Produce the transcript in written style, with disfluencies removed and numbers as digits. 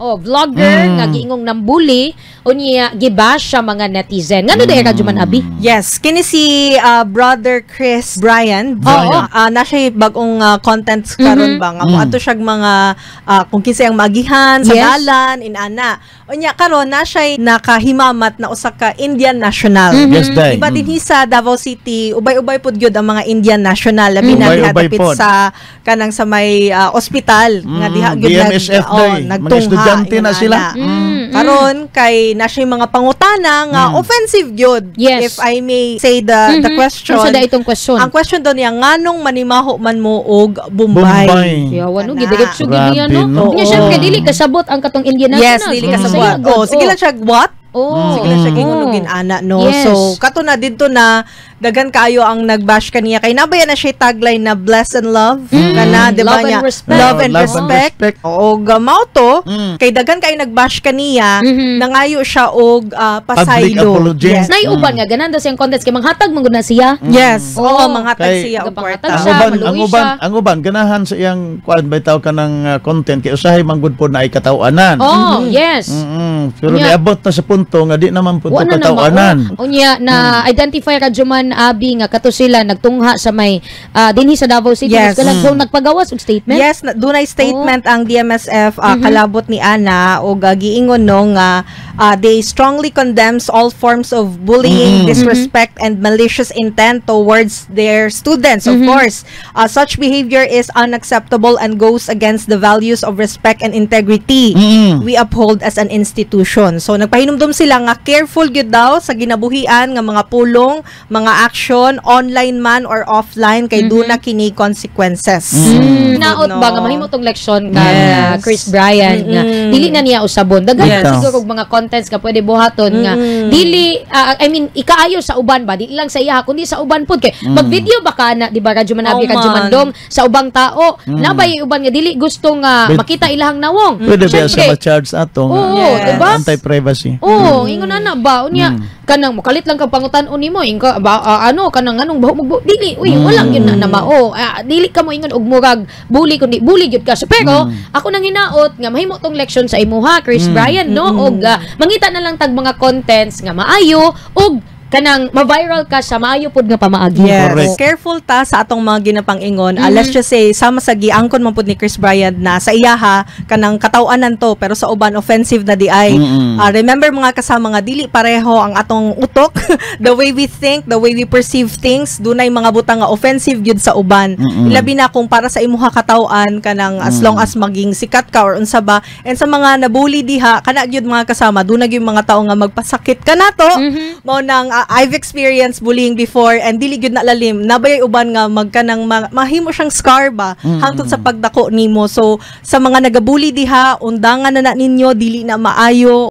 Oh, vlogger nga giingong nambuli unya gibash siya mga netizen. Ngano mm. Radyo man, Abi? Yes, kini si Brother Chris Bryan. Oo. Na siya bagong contents karon ba nga moadto siya mga kung kinsay ang maagihan sa dalan inana. Unya karon na siya nakahimamat na usa ka Indian national. Yes, day. Diba dinhi sa Davao City, ubay-ubay pud gyud ang mga Indian national, labi na diha Ubay-ubay dapit pod. sa kanang sa may ospital nga diha gyud DMSF oh, day. Mga nagtungha, estudyante na ingon sila. ana. Karon kay na siya mga pangutana nga offensive gyud. If I may say the question. Unsa da itong question? Ang question daw niya, nganong manimaho man mo og Bombay? Bombay. Yawa no, Kana. gidiretso gid niya, no. Grabe, no? Unya syempre dili kasabot ang katong Indian Yes, national. dili Bisaya kasabot. gud. Oh, sige lang siya, what? Sige lang siya gingon og ana, no. So kato na didto na daghan kaayo ang nagbash kaniya kay nabaya na siya tagline na bless and love kana, di ba Love and niya? Respect. Love and Oh, love and respect. respect. Oo, mao to kay daghan kaayo nagbash kaniya, nangayo siya og Public pasaylo. apology. Yes. Nay uban nga ganan daw siyang contents kay manghatag man gud na siya. Yes. Oo, manghatag Kay- siya og Nagapanghatag kwarta. Ang siya, uban, maluoy ang uban, siya. Ang uban ganahan sa iyang kuan bitaw kanang content kay usahay man gud po na ay katawanan. Oh, yes. Pero niabot na sa punto nga di naman po to Wa na na katawanan. mao. Unya na identify radyo man, Abi, nga kato sila nagtungha sa may dinhi sa Davao City. Yes. So nagpagawas og statement. Yes, na, dunay statement ang DMSF kalabot ni ana og giingon no nga they strongly condemns all forms of bullying, disrespect and malicious intent towards their students. Of course, such behavior is unacceptable and goes against the values of respect and integrity we uphold as an institution. So nagpahinumdum sila nga careful gyud daw sa ginabuhian nga mga pulong, mga action, online man or offline, kay duna kini consequences. Naot No. ba nga mahimo tong leksyon kang Chris Bryan nga dili na niya usabon. Daghan siguro og mga contents nga pwede buhaton nga dili I mean, ikaayo sa uban ba, dili lang sa iya kundi sa uban pud, kay mag-video ba ka na, di ba, Radyo Man Abi, Oh, Radyo man. Mandong, sa ubang tao na ba yung uban nga dili gusto nga makita ilahang nawong. Pwede ba Syempre, sa ma-charge ato nga Oo, diba? anti-privacy? Oo, ingon na na ba unya kanang mokalit lang kang pangutan-on nimo ingka ba ano kanang anong baho magbo dili, uy, walang yun na, na mao. Dili ka mo ingon og murag bully kundi bully gyud ka. So, pero ako nang hinaot nga mahimo tong leksyon sa imuha, Chris Bryan, no, og mangita na lang tag mga contents nga maayo og kanang ma-viral ka sa maayo pod nga pamaagi. Yes. Correct. Careful ta sa atong mga ginapangingon. Let's just say, sama sa giangkon man pud ni Chris Bryan na sa iyaha kanang kataw-anan to pero sa uban offensive na di ay. Remember, mga kasama, nga dili pareho ang atong utok, the way we think, the way we perceive things, dunay mga butang nga offensive gyud sa uban. Labi na kung para sa imuha kataw-an kanang as long as maging sikat ka or unsa ba. And sa mga nabully diha, kana gyud, mga kasama, dunay gyud mga tao nga magpasakit ka nato. Mao nang I've experienced bullying before and dili gyud na lalim. Nabayay uban nga magkanang mahimo siyang scar ba hangtod sa pagdako nimo. So sa mga nagabully diha, undangan na na ninyo, dili na maayo.